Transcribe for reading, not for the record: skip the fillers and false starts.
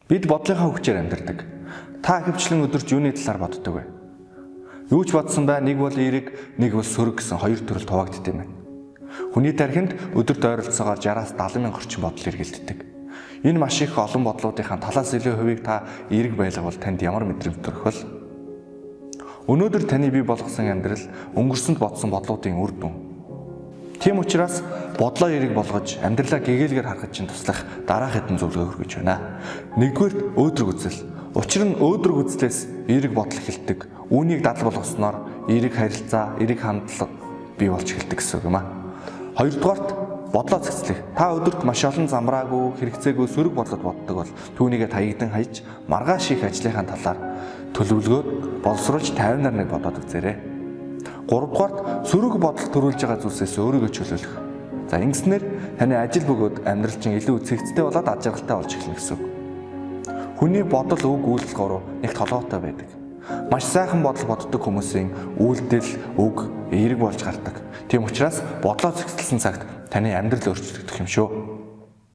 Бид бодлынхаа хүчээр амьдардаг. Та ихэвчлэн өдөрт юуны талаар боддог вэ? Юу ч бодсон бай, нэг бол эерэг, нэг бол сөрөг гэсэн хоёр төрөлд хуваагддаг юм байна. Хүний тархинд өдөрт ойролцоогоор 60-аас 70 мянга орчим бодол эргэлддэг. Энэ маш их олон бодлуудынхаа талаас илүү хувийг та эерэг байлгавал танд ямар мэдрэмж төрөх вэ? Өнөөдөр таны бий болгосон амьдрал өнгөрсөнд бодсон бодлуудын үр дүн. Тийм учраас бодлоо эерэг болгож амьдралаа гэгээлгээр харахад чинь туслах дараах хэдэн зөвлөгөө хүргэж байна. Нэгдүгээрт, өөдрөг үзэл. Учир нь өөдрөг үзлээс эерэг бодол эхэлдэг. Үүнийг дадал болгосноор эерэг харилцаа, эерэг хандлага бий болж эхэлдэг гэсэн үг юм аа. Хоёрдугаарт, бодлоо цэгцлэх. Та өдөрт маш олон замраагүй, хэрэгцээгүй сөрөг бодлоод боддог бол түүнийгээ таягдан хаяж, маргааш хийх ажлынхаа талаар төлөвлөгөөд боловсруулж 50-аар нэг бодоод үзээрэй. Гуравдугаарт, сөрөг бодол төрүүлж байгаа зүйлсээс өөрийгөө чөлөөлөх. За, ингэснээр таны ажил бөгөөд амьдрал чинь илүү цэгцтэй болоод аз жаргалтай болж эхэлнэ гэсэн үг. Хүний бодол, үг, үйлдэл гурав нэг толгойтой байдаг. Маш сайхан бодол боддог хүмүүсийн үйлдэл, үг эерэг болж гардаг. Тийм учраас бодлоо цэгцэлсэн цагт таны амьдрал өөрчлөгдөх юм шүү.